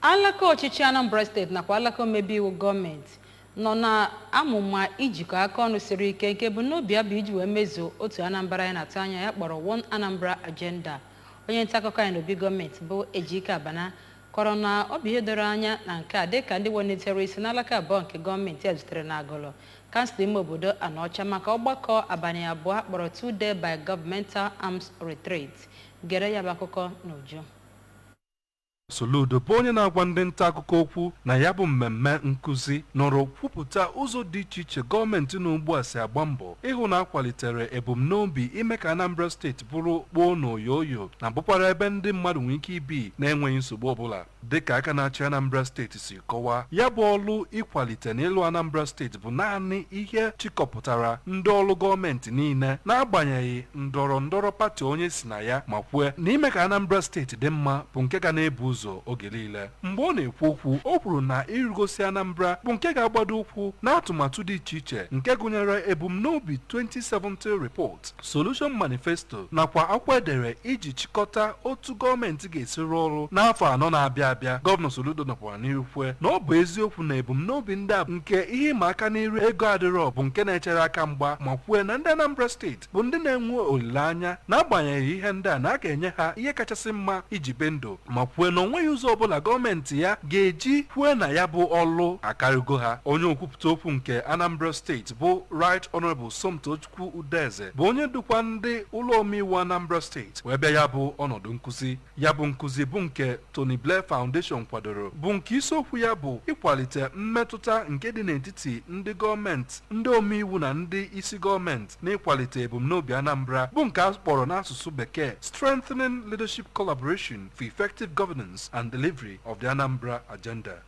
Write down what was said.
Alaka ọchịchị Anambra Steeti nakwa alaka omebe iwu gọọmenti nọ na amụma ijikọ aka ọnụ siri ike, nke ebumnobi ya bụ iji wee mezuo otu Anambra ya na-atụ anya ya kpọrọ One Anambra Agenda. Onye nta akụkọ anyị n'obi gọọmenti bụ Ejike Abana kọrọ na ọ bụ ihe doro anya na nke a dịka ndị welitere isi n'alaka abụọ nke gọọmenti a zutere n'Agụlụ, kansụl ime obodo Anaọcha, maka ọgbakọ abalị 2 akpọrọ Two-Day Bi-Governmental Arms Retreat. Gere ya bụ akụkọ n'uju. Soludo, bụ onye na-agwa ndị nta akụkọ okwu na ya bụ mmemme nkụzi, nọrọ kwupụta ụzọ dị iche iche gọọmenti na ugbu a si agba mbọ ịhụ na akwalitere ebumnobi ime ka Anambra Steeti bụrụ kpoo na oyoyo na bụkwara ebe ndị mmadụ nwee ike ibi na-enweghị nsogbu ọbụla. Dịka aka na-achị Anambra Steeti si kọwaa, ya bụ ọlụ ịkwalite na ịlụ Anambra Steeti bụ naanị ihe chịkọpụtara ndị ọrụ gọọmenti niile, n'agbanyeghị ndọrọ ndọrọ pati onye si na ya, ma kwue na ime ka Anambra Steeti dị mma bụ nke ga na-ebu ụzọ oge niile. Mgbe ọ na-ekwu okwu, o kwuru na ịrụgosi Anambra bụ nke ga-agbado ụkwụ n'atụmatụ dị iche iche, nke gụnyere ebumnobi 2070 report, solution manifesto nakwa akwụkwọ edere iji chịkọta otu gọọmenti ga-esi rụọ ọrụ n'afọ 4 na-abịa abịa. Gọvanọ Soludo nọkwara n'ihu kwue na ọ bụ eziokwu na ebumnobi ndị a nke ihe ịma aka n'iru ego adịrọ bụ nke na-echere aka mgba, ma kwue na ndị Anambra Steeti bụ ndị na-enwe olileanya, n'agbanyeghị ihe ndị a, na a ga-enye ha ihe kachasị mma iji be ndụ, ma kwue na o nweghị ụzọ ọbụla gọọmenti ya ga-eji kwue na ya bụ ọlụ akarịgo ha. Onye okwupụta okwu nke Anambra Steeti bụ Right Honorable Somtochukwu Udeze bụ onye dukwa ndị ụlọ omeiwu Anambra Steeti wee bịa ya bụ ọnọdụ nkụzi. Ya bụ nkụzi bụ nke Tony Blair Foundation kwadoro, bụ nke isiokwu ya bụ ịkwalite mmetụta nke dị n'etiti ndị gọọmenti, ndị omeiwu na ndị isi gọọmenti n'ịkwalite ebumnobi Anambra, bụ nke a kpọrọ n'asụsụ Bekee Strengthening Leadership Collaboration for Effective Governance and Delivery of the Anambra Agenda.